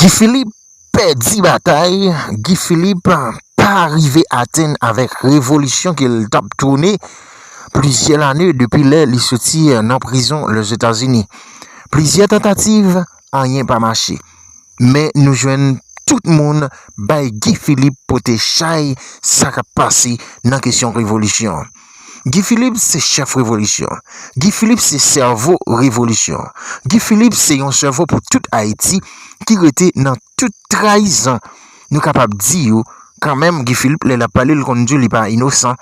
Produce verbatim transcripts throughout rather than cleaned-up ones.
Guy Philippe pèdi batay, Guy Philippe pa rive atenn avèk revolisyon ke l t ap twone plizyè lane depi lè li soti nan prizon Lèzetazini. Plizyè tantativ, anyen pa mache. Men nou jwenn tout moun bay Guy Philippe pote chay sa k ap pase nan kesyon revolisyon an. Guy Philippe se chèf revolisyon. Guy Philippe se sèvo revolisyon. Guy Philippe se yon sèvo pou tout Ayiti ki rete nan tout trayizan. Nou kapab di yo, kanmenm, Guy Philippe, lè l ap pale, l konn di w li pa inosan.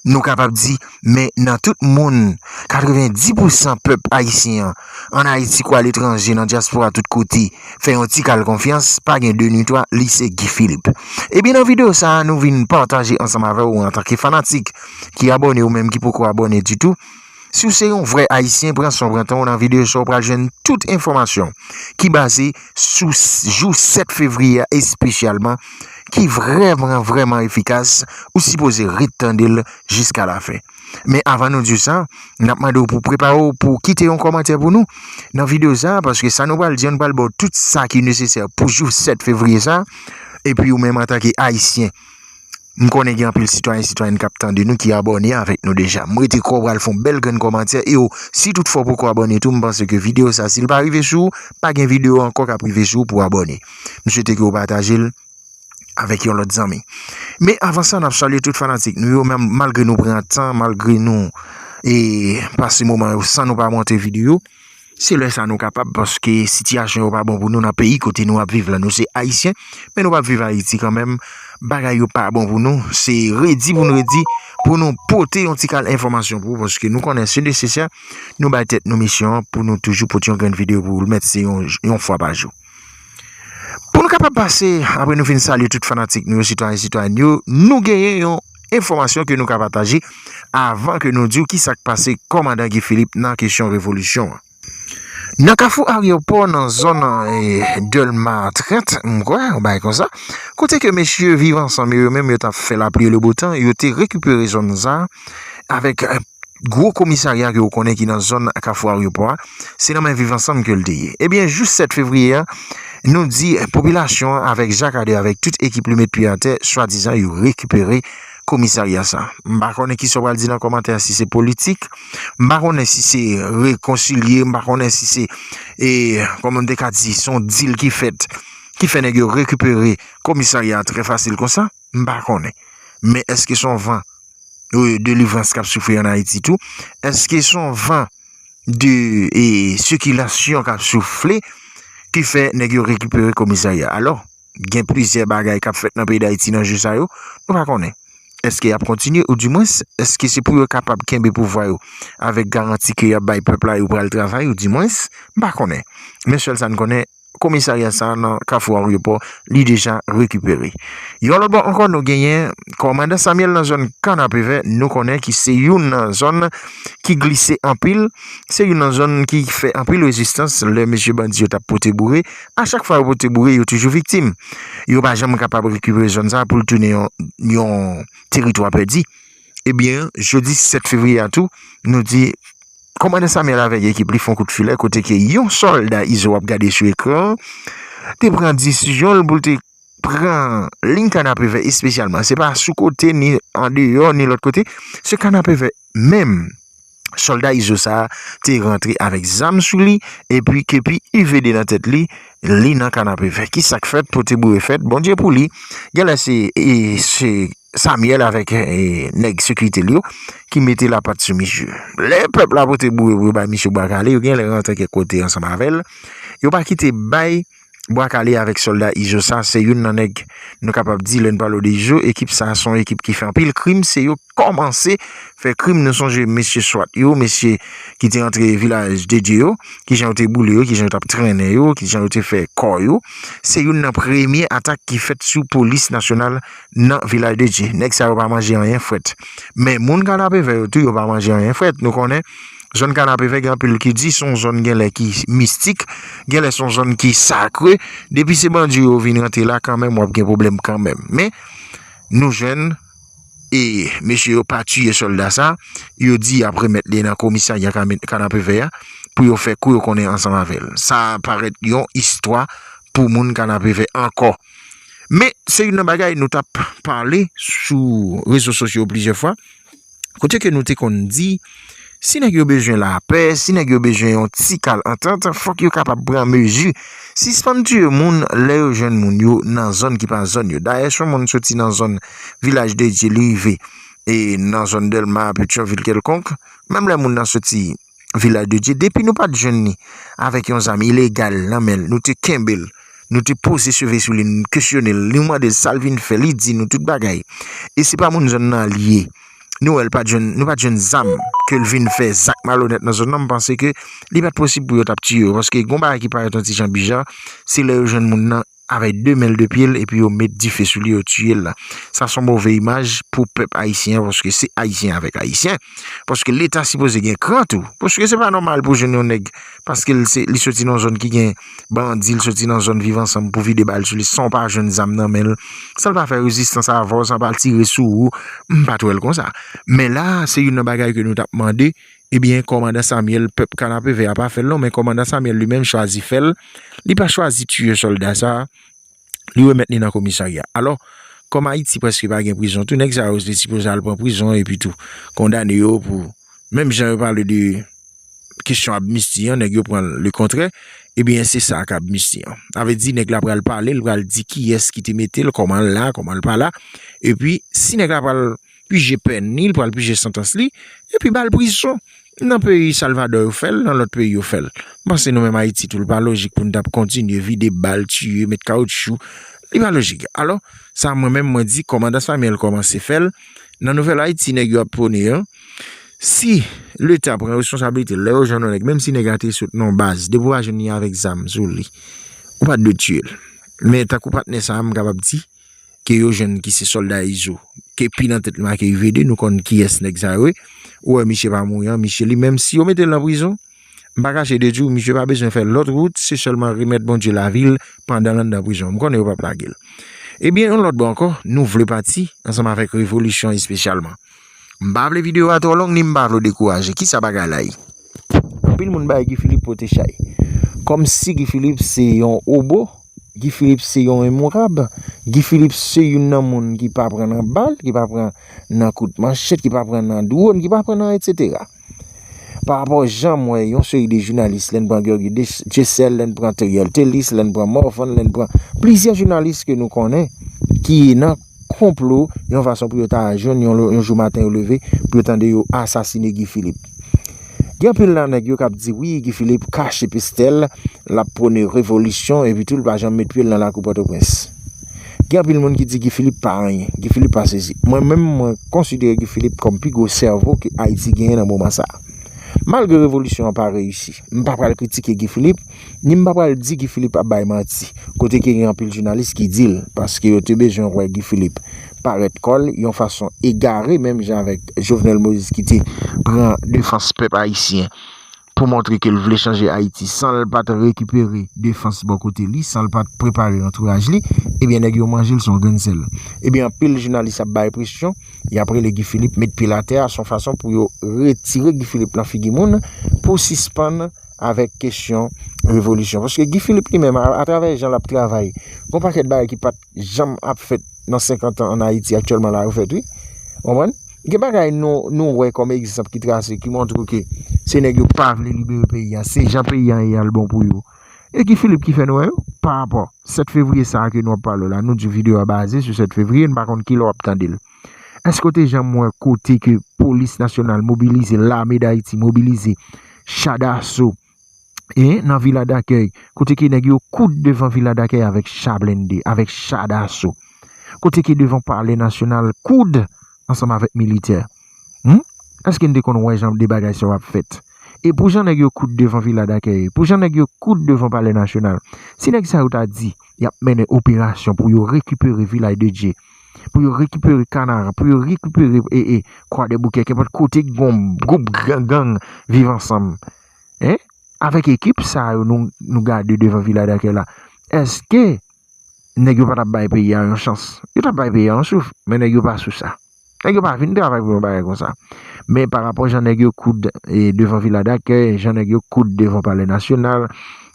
Nou kapab di, men nan tout moun, katrevenndis pousan pèp ayisyen an, ann Ayiti kou aletranje, nan dyaspora tout kote, fè yon ti kal konfyans, pa gen de ni twa, li se Guy Philippe. Ebyen, nan videyo sa a, nou vin pataje ansanm avè w antanke fanatik ki abòne ou menm ki poko abòne ditou. Si w se yon vrè Ayisyen, pran san w, pran tan w nan videyo sa a, w pral jwenn tout enfòmasyon ki baze sou s- jou sèt fevriye a espesyalman, ki vrèman, vrèman efikas, ou sipoze ret tande l jiska lafen. Men avan nou di w sa, n ap mande w pou w prepare w pou w kite yon kòmantè pou nou nan videyo sa a, paske sa nou pral di an, nou pral ba w tout sa ki nesesè pou jou sèt fevriye sa a. Epi ou menm antanke Ayisyen, m konnen gen anpil sitwayen, sitwayèn k ap tande nou ki abòne avèk nou deja. M rete kwè w pral fè yon bèl grenn kòmantè e w, si toutfwa w poko abòne tou, m panse ke videyo sa, si l pa rive sou ou, pa gen videyo ankò k ap rive sou ou pou w abòne. M swete ke w pataje l avèk yon lòt zanmi. Men avan sa, n ap salye tout fanatik nou yo, menm malgre nou pran tan, malgre nou e pase moman yo san nou pa monte videyo, se lè sa nou kapab, paske sitiyasyon yo pa bon pou nou nan peyi kote nou ap viv la. Nou se Ayisyen, men nou p ap viv Ayiti kanmenm. Bagay yo pa bon pou nou. Se redi pou nou redi, pou nou pote yon ti kal enfòmasyon pou ou, paske nou konnen se nesesè, nou bay tèt nou misyon an pou nou toujou pote yon grenn videyo pou ou, mèt se yon, yon fwa pa jou. Pou nou kapab pase, apre nou fin salye tout fanatik nou yo, sitwayen, sitwayèn yo, nou genyen yon enfòmasyon ke nou ka pataje avan ke nou di w kisa k pase kòmandan Guy Philippe nan kesyon revolisyon an. Nan kafou aryopò, nan zòn, eh, Dèlma trant, m kwè, yon bagay konsa, kote ke mesye Viv Ansanm yo, yo menm, yo t ap fè lapli e le beau temps, yo te rekipere zòn sa a avèk, eh, gwo komisarya ke w konnen ki nan zòn kafou aryopò a, se nan men Viv Ansanm ke l te ye. Ebyen, jou sèt fevriye a, nou di, eh, popilasyon an avèk jakadè, avèk tout ekip li met pye atè, swadizan yo rekipere komisarya sa. M pa konnen kisa w pral di nan kòmantè a, si se politik, m pa konnen si se rekonsilye, m pa konnen si se, e, kòman m te ka di, se yon dil ki fèt, ki fè nèg yo rekipere komisarya a trè fasil konsa, m pa konnen. Men èske se yon van, e, delivrans k ap soufle ann Ayiti tou? Èske se yon van de, e, sikilasyon k ap soufle ki fè nèg yo rekipere komisarya? Alò, gen plizyè bagay k ap fèt nan peyi Dayiti nan jou sa yo, nou pa konnen. Èske y ap kontinye, oudimwens, èske se pou yo kapab kenbe pouvwa yo avèk garanti ke y ap bay pèp la, yo pral travay, oudimwens, m pa konnen. Men sèl sa n konnen, komisarya sa a nan kafou aryopò, li deja rekipere. Yon lòt bò ankò, nou genyen kòmandan Samyèl nan zòn Kannapevè, nou konnen ki se youn nan zòn ki glise anpil, se youn nan zòn ki fè anpil rezistans lè mesye bandi yo t ap pote boure. A chak fwa yo pote boure, yo toujou viktim. Yo pa janm kapab rekipere zòn sa a pou l tounen yon, yon teritwa pèdi. Ebyen, jodi sèt fevriye a tou, nou di kòmandan Samyèl avèk ekip li fè yon kout filè kote ke yon sòlda izo w ap gade sou ekran an te pran desizyon l pou l te pran liy Kannapevè espesyalman. Se pa sou kote ni andeyò ni lòt kote, se Kannapevè menm. Sòlda izo sa a te rantre avèk zam sou li epi kepi U V D nan tèt li, li nan Kannapevè. Kisa k fèt? Pote boure fèt, Bondye pou li. Genlè se, e, se Samyèl avèk, e, nèg sekirite l yo ki mete lapat sou misye. Lè pèp la pote boure pou yo bay misye bwa kale, yo genlè rantre kèk kote ansanm avè l. Yo pa kite bay bwa kale avèk sòlda izo sa, se youn nan nèg, nou kapab di, lè n pale w de izo, ekip sa a se yon ekip ki fè anpil krim, se yo kòmanse fè krim. Nou sonje mesye swat yo, mesye ki te antre Vilaj de Dye yo, kijan yo te boule yo, kijan yo t ap trennen yo, kijan yo te fè kò yo. Se youn nan premye atak ki fèt sou polis nasyonal nan Vilaj de Dye. Nèg sa yo pa manje anyen frèt. Men moun Kannapevè yo tou, yo pa manje anyen frèt. Nou konnen zòn Kannapevè gen anpil ki di se yon zòn genlè ki mistik, genlè se yon zòn ki sakre. Depi se bandi yo vin rantre la kanmenm, w ap gen pwoblèm kanmenm. Men, nou jwenn, e mesye yo pa tiye sòlda sa, yo di y ap remèt li nan komisarya Kame-, Kannapevè a pou yo fè kou yo konnen ansanm avè l. Sa parèt yon istwa pou moun Kanapevè ankò. Men, se youn nan bagay nou t ap pale sou rezo sosyo plizyè fwa, kote ke nou te konn di, si nèg yo bezwen lapè, si nèg yo bezwen yon ti kal antant, fòk yo kapab pran mezi. Sispann tiye moun lè yo jwenn moun yo nan zòn ki pa zòn yo. Dayè, si yon moun soti nan zòn Vilaj de Dye, li rive e nan zòn Dèlma, Petyonvil kèlkonk, menm lè moun nan soti Vilaj de Dye, depi nou pa t jwenn li avèk yon zam ilegal nan men l, nou te kenbe l, nou te poze cheve sou li, nou kesyone l, nou mande l sa l vin fè, li di nou tout bagay. E se pa moun zòn nan li ye. Nou wè l pa t jwenn, nou pa t jwenn zam ke l vin fè zak malonèt nan zòn nan, m panse ke li pa t posib pou yo t ap tiye yo, paske gon bagay ki parèt yon ti jan biza, se lè yo jwenn moun nan avèk de men l, de pye l, epi yo met dife sou li, yo tiye l la. Sa se yon move imaj pou pèp ayisyen an, paske se ayisyen avèk ayisyen. Paske Leta sipoze gen kran tou. Paske se pa nòmal pou jwenn yon nèg, paske l se, li soti nan yon zòn ki gen bandi, l soti nan zòn Viv Ansanm pou vide bal sou li, san w pa jwenn zam nan men l, san l pa fè rezistans avè w, san l pa tire sou ou, m pa t wè l konsa. Men la, se youn nan bagay ke nou t ap mande, ebyen, kòmandan Samuel, pèp Kanapevè a pa fè l non, men kòmandan Samuel li menm chwazi fè l. Li pa chwazi tiye sòlda sa a, li remèt li nan komisarya. Alò, kòm Ayiti prèske pa gen prizon tou, nèg sa yo te sipoze al pran prizon epi tou kondane yo pou, menm jan yo pale de kesyon amnisti an, nèg yo pran lekontrè, ebyen, se sa k amnisti an. Sa vle di, nèg la pral pale, l pral di kiyès ki te mete l, kòman l la, kòman l pa la. Epi, si nèg la pral pije pèn li, li pral pije santans li, epi ba l prizon. Nan peyi Salvadò yo fè l, nan lòt peyi yo fè l. M panse nou menm Ayiti tou, li pa lojik pou n t ap kontinye vide bal, tiye, met kawoutchou. Li pa lojik. Alò, sa mwen menm mwen di, kòmandan Samuel kòmanse fè l. Nan Nouvèl Ayiti, nèg yo ap pwone an, si Leta pran responsablite l, lè yo jwenn yon nèg, menm si nèg la te sot nan yon baz, depi w pa jwenn li avèk zam sou li, ou pa t dwe tiye l. Men tankou patnè sa a, m kapab di, ke yo jwenn ki se sòlda Izo, ke pi nan tèt li make U V D, nou konn kiyès nèg sa yo ye. Ou wè misye pa mouri an, misye li menm si yo mete l nan prizon, m pa kache de di w, misye pa bezwen fè lòt wout, se sèlman remèt Bondye lavi l pandan l anndan prizon. M konnen yo p ap lage l. Ebyen, yon lòt bò ankò, nou vle pati ansanm avèk revolisyon espesyalman. M pa vle videyo a twò long, ni m pa vle w dekouraje. Kisa bagay la ye? Anpil moun bay Guy Philippe pote chay. Kòmsi Guy Philippe se yon obo, Guy Philippe se yon imourab, Guy Philippe se youn nan moun ki pa pran nan bal, ki pa pran nan kout manchèt, ki pa pran nan dwòn, ki pa pran nan etsetera. Pa rapò jan m wè yon seri de jounalis, lè n pran Guerguy Dech-, Djessel, lè n pran Theriel Thélis, lè n pran Morvan, lè n pran plizyè jounalis ke nou konnen ki nan konplo, yon fason pou yo ta jwenn yon, yon jou maten yo leve, pou yo tande yo asasine Guy Philippe. Gen anpil nan nèg yo k ap di, wi, Guy Philippe kache pistèl, l ap pwone revolisyon, epi tou l pa janm met pye l nan lakou Pòtoprens. Gen anpil moun ki di Guy Philippe pa anyen, Guy Philippe pa sezi. Mwen menm, mwen konsidere Guy Philippe kòm pi gwo sèvo ke Ayiti genyen nan moman sa a. Malgre revolisyon an pa reyisi, m pa pral kritike Guy Philippe, ni m pa pral di Guy Philippe ap bay manti, kote ke gen anpil jounalis ki di l, paske yo te bezwen wè Guy Philippe parèt kò l yon fason egare, menm jan avèk Jovenel Moïse ki te pran defans pèp ayisyen pou montre ke l vle chanje Ayiti san l pa t rekipere defans bò kote li, san l pa t prepare antouraj li, ebyen, nèg yo manje l se yon grenn sèl. Ebyen, anpil jounalis ap bay presyon, y ap rele Guy Philippe met pye l atè a, se yon fason pou yo retire Guy Philippe nan figi moun, pou sispann avèk kesyon revolisyon. Paske Guy Philippe li menm, a, atravè jan l ap travay, gon pakèt bagay ki pa t janm ap fèt nan senkant an ann Ayiti aktyèlman la yo fèt, wi. Ou konprann? Gen bagay nou, nou wè kòm egzanp ki trase, ki montre ke se nèg yo pa vle libere peyi a, se jan peyi a ye a l bon pou yo. E Guy Philippe ki fè nou wè yo, pa rapò sèt fevriye sa a ke nou ap pale w la, nou di w videyo a baze sou sèt fevriye, n pa konn kilè w ap tande l. Èske w te janm wè kote ke polis nasyonal mobilize, lame d Ayiti mobilize, cha daso, e nan vila dakèy, kote ke nèg yo koud devan vila dakèy avèk cha blende, avèk cha daso, kote ke devan palè nasyonal koud ansanm avèk militè? Hmm? Èske n te konn wè jan de bagay sa yo ap fèt? E pou jan nèg yo koud devan vila dakèy, pou jan nèg yo koud devan palè nasyonal, si nèg sa yo ta di y ap mennen operasyon pou yo rekipere Vilaj de Dye, pou yo rekipere Kanara, pou yo rekipere, e, e, Kwadèboukè, kenpòt kote ki gon gwoup gang, gang Viv Ansanm, en, avèk ekip sa yo nou, nou gade devan Vilaj dakèy la, èske nèg yo pa t ap bay peyi a yon chans? Yo t ap bay peyi a yon souf, men nèg yo pa sou sa. Nèg yo pa vin travay pou yon bagay konsa. Men pa rapò jan nèg yo koud, e, devan Vilaj dakèy, jan nèg yo koud devan Palè Nasyonal,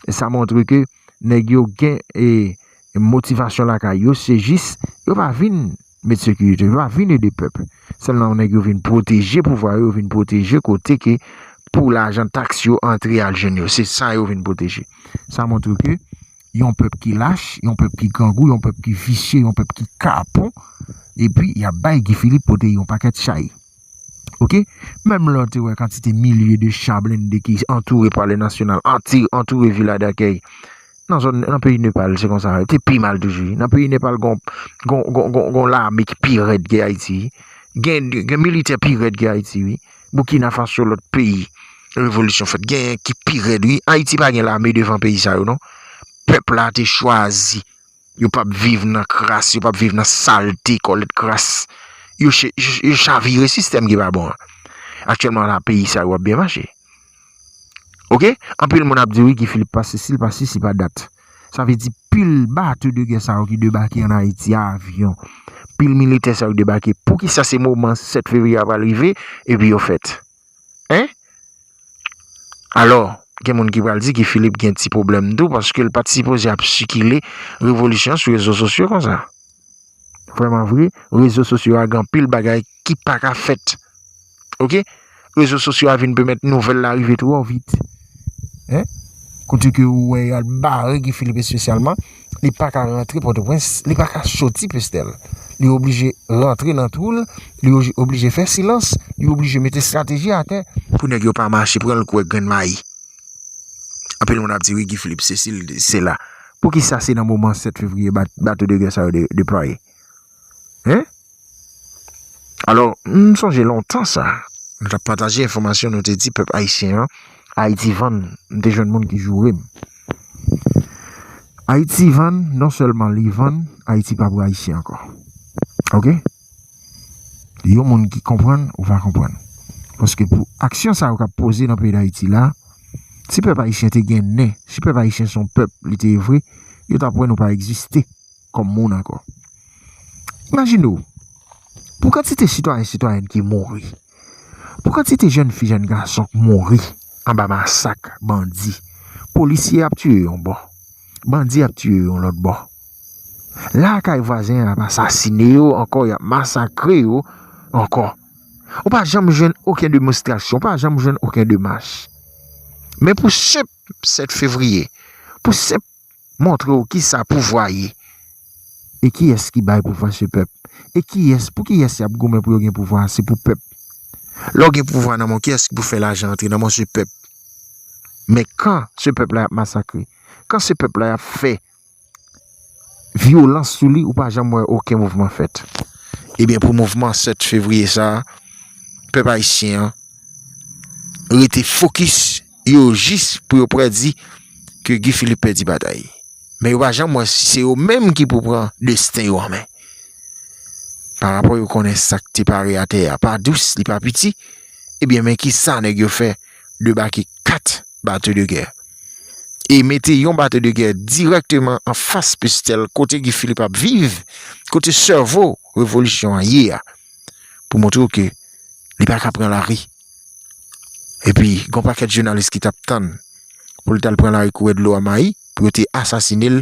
sa montre ke nèg yo gen e, e motivasyon lakay yo, se jis yo pa vin met sekirite, yo pa vin ede pèp. Sèlman nèg yo vin pwoteje pouvwa yo, yo vin pwoteje kote ke pou lajan taks yo antre al jwenn yo. Se sa yo vin pwoteje. Sa montre ke yon pèp ki lach, yon pèp ki grangou, yon pèp ki visye, yon pèp ki kapon, epi y ap bay Guy Philippe pote yon pakèt chay. Oke? Menm lè w te wè kantite milye de cha blende ki antoure Palè Nasyonal, anti-, antoure Vila Dakèy. Nan zòn, nan peyi Nepal, se konsa, te pi mal toujou. Nan peyi Nepal, gon, gon, gon, gon, gon lame ki pi rèd ke Ayiti. Gen, gen militè pi rèd ke Ayiti, wi. Burkina Faso, lòt peyi, revolisyon fèt. Gen ki pi rèd, wi. Ayiti pa gen lame devan peyi sa yo, non. Pèp la te chwazi. Yo p ap viv nan kras, yo p ap viv nan salte, kòlèt kras. Yo, che- yo, yo chavire sistèm ki pa bon an. Aktyèlman, la, peyi sa yo ap byen mache. Oke? Anpil moun ap di, wi, Guy Philippe pa sesi, li pa sesi, pa dat. Sa vle di, pil bato de gè sa yo ki debake ann Ayiti, avyon, pil militè sa yo debake. Poukisa se moman sèt fevriye a pral rive, epi yo fèt? Hein? Alò, gen moun ki pral di Guy Philippe gen ti pwoblèm tou, paske l pa t sipoze ap sikile revolisyon sou rezo sosyo konsa. Vrèman vre, rezo sosyo a gen anpil bagay ki pa ka fèt. Oke? Rezo sosyo a vin pèmèt nouvèl la rive twò vit. Hein? Kote ke ou wè y al bare Guy Philippe espesyalman, li pa ka rantre Pòtoprens, li pa ka soti Pestèl. Li oblije rantre nan twou l, li oblije fè silans, li oblije mete estrateji atè pou nèg yo pa mache pran l kou ak grenn mayi. Anpil moun ap di, wi, Guy Philippe, sesi, sela. Poukisa se nan moman sèt fevriye bat- bato de gè sa yo de- deplwaye? Hein? Alò, m sonje lontan sa, nou t ap pataje enfòmasyon, nou te di pèp ayisyen an, Ayiti vann, m te jwenn moun ki joure m. Ayiti vann, non sèlman li vann, Ayiti pa pou Ayisyen ankò. Oke? Yon moun ki konprann, ou pa konprann. Paske pou aksyon sa yo k ap poze nan peyi Dayiti la, si pèp ayisyen te gen nen, si pèp ayisyen se yon pèp, li te ye vre, yo t ap wè nou pa egziste kòm moun ankò. Imajine w, pou kantite sitwayen, sitwayèn ki mouri, pou kantite jèn fi, jèn gason k mouri anba masak bandi, polisye ap tiye yon bò, bandi ap tiye yon lòt bò. Lakay vwazen an ap asasine yo ankò, y ap masakre yo ankò. Ou pa janm jwenn okenn demonstrasyon, ou pa janm jwenn okenn demach. Men pou senp sèt fevriye, pou senp montre w kisa pouvwa ye. E kiyès ki bay pouvwa se pèp? E kiyès, pou kiyès y ap goumen pou yo gen pouvwa? Se pou pèp. Lè w gen pouvwa nan men w, kiyès ki pou fè lajan antre nan men w? Se pèp. Men kan se pèp la y ap masakre, kan se pèp la y ap fè vyolans sou li, ou pa janm wè okenn mouvman fèt. Ebyen, pou mouvman sèt fevriye sa a, pèp ayisyen an rete fokis, yo jis pou yo prèdi ke Guy Philippe pèdi batay. Men yo pa janm wè si se yo menm ki pou pran desten yo an men. Parapò yo konnen sa k te pare atè a pa dous, li pa piti, ebyen, men kisa nèg yo fè? Debake kat bato de gè. E mete yon bato de gè dirèkteman anfas Pestèl, kote Guy Philippe ap viv, kote sèvo revolisyon an ye a, pou montre w ke li pa ka pran lari. Epi, gon pakèt jounalis ki t ap tann pou l t al pran lari kouri dlo a mayi, pou yo te asasine l,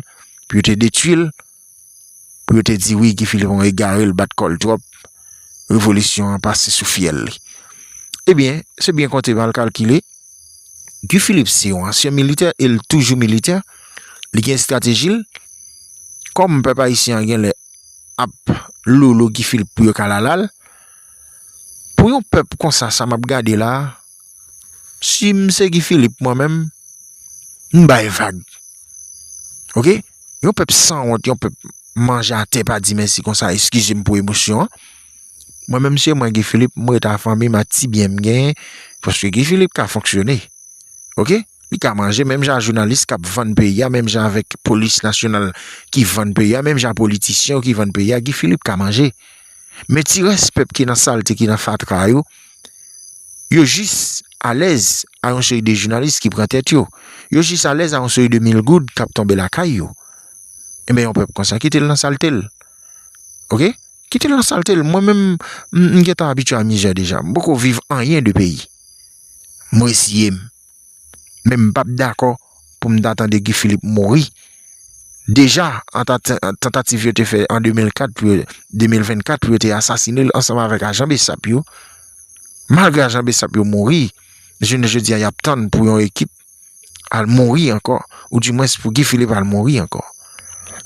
pou yo te detwi l, pou yo te di, wi, Guy Philippe yon egare, l bat kò l twòp, revolisyon an pase sou fyèl li. Ebyen, se byen konte, mal kalkile, Guy Philippe se yon ansyen militè e l toujou militè, li gen estrateji l. Kòm pèp ayisyen an genlè ap lolo Guy Philippe pou yo ka lala l, pou yon pèp konsa, sa m ap gade la, si m se Guy Philippe, mwen menm, m bay vag. Oke? Yon pèp sanwont, yon pèp manje atè, pa di mèsi konsa, eskize m pou emosyon an. Mwen menm se mwen Guy Philippe, m ret a fanmi m, a ti byen m genyen, paske Guy Philippe ka fonksyone. Oke? Li ka manje menm jan a jounalis k ap vann peyi a, menm jan avèk polis nasyonal ki vann peyi a, menm jan a politisyen yo ki vann peyi a, Guy Philippe ka manje. Men ti rès pèp ki nan salte, ki nan fatra yo, yo jis alèz a yon seri de jounalis ki pran tèt yo. Yo jis alèz a yon seri de mil goud k ap tonbe lakay yo. Enben, yon pèp konsa, kite l nan salte l. Oke? Kite l nan salte l. Mwen menm, m, m gentan abitye a mizè deja. M poko viv anyen de peyi. M reziye m. Men m p ap dakò pou m ta tande Guy Philippe mouri deja an tat- an tantativ yo te fè an de mil kat pou yo, de mil vennkat pou yo te asasine l ansanm avèk ajan Besap yo. Malgre ajan Besap yo mouri, jounen jodi a y ap tann pou yon ekip al mouri ankò, oudimwens pou Guy Philippe al mouri ankò.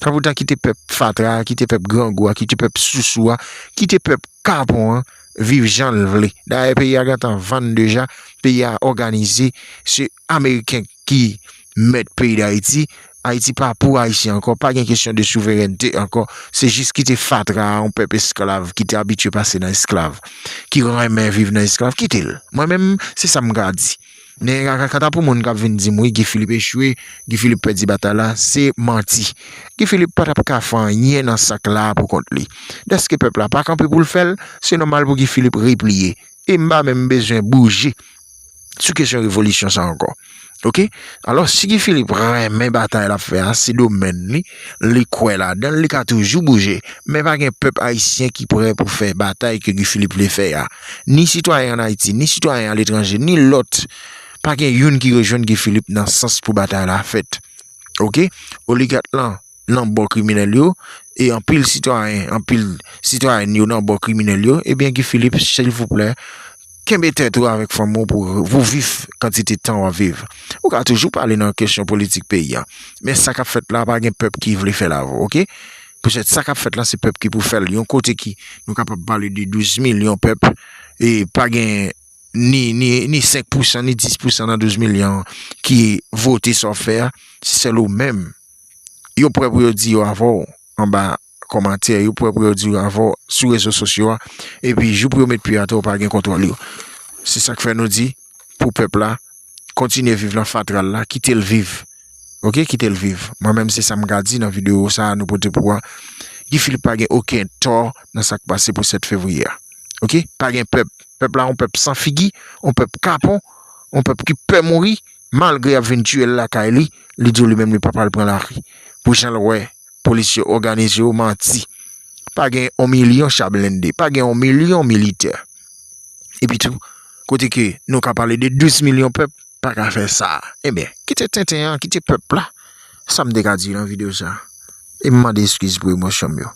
Sa pou ta kite pèp fatra a, kite pèp grangou a, kite pèp sousou a, kite pèp kapon an viv jan l vle. Dayè, peyi a gentan vann deja, peyi a òganize, se Ameriken ki mèt peyi Dayiti. Ayiti pa pou Ayisyen ankò, pa gen kesyon de souverènte ankò. Se jis kite fatra a, yon pèp esklav ki te abitye pase nan esklav, ki renmen viv nan esklav, kite l. Mwen menm, se sa m ka di. Men kanta pou moun k ap vin di m, wi, Guy Philippe echwe, Guy Philippe pèdi batay la, se manti. Guy Philippe pa t ap ka fè anyen nan sa k la a pou kont li. Dèske pèp la pa kanpe pou l fè l, se nòmal pou Guy Philippe repliye. E m pa menm bezwen bouje sou kesyon revolisyon sa ankò. Oke? Alò, si Guy Philippe renmen batay l ap fè a, se domèn li, li kwè ladan l, li ka toujou bouje. Men pa gen pèp ayisyen ki prè pou fè batay ke Guy Philippe vle fè a. Ni sitwayen ann Ayiti, ni sitwayen aletranje, ni lòt. Pa gen youn ki rejwenn Guy Philippe nan sans pou batay la fèt. Oke? Oligat lan nan bò kriminèl yo, e anpil sitwayen, anpil sitwayèn yo nan bò kriminèl yo, ebyen, Guy Philippe, silvouplè, kenbe tèt ou avèk fanmi w pou, pou viv kantite tan w ap viv. Ou ka toujou pale nan kesyon politik peyi a. Men sa k ap fèt la, pa gen pèp ki vle fè l avè w, oke? Poutèt sa k ap fèt la, se pèp ki pou fè l. Yon kote ki nou kapab pale de douz milyon pèp, e pa gen ni, ni, ni senk pousan, ni dis pousan nan douz milyon ki vote sa w fè a, se sèl ou menm. Yo prè pou yo di yo avè w anba kòmantè, yo prè pou yo di yo avè w sou rezo sosyo a, epi jou pou yo met pye atè, w pa gen kontwòl yo. Se sa k fè nou di pou pèp la, kontinye viv nan fatra l la, kite l viv. Oke, kite l viv. Mwen menm, se sa m ka di nan videyo sa a nou pote pou ou a. Guy Philippe pa gen okenn tò nan sa k pase pou sèt fevriye a. Oke? Pa gen pèp. Pèp la yon pèp san figi, yon pèp kapon, yon pèp ki pè mouri, malgre y ap vin tiye l lakay li, li di w li menm li pa pral pran lari. Pou jan l wè polis yo òganize yo, manti. Pa gen yon milyon cha blende, pa gen yon milyon militè. Epi tou, kote ke nou ka pale de douz milyon pèp, pa ka fè sa. Ebyen, kite tenten an, kite pèp la. Sa m te ka di nan videyo sa. E m mande eskiz pou emosyon m yo.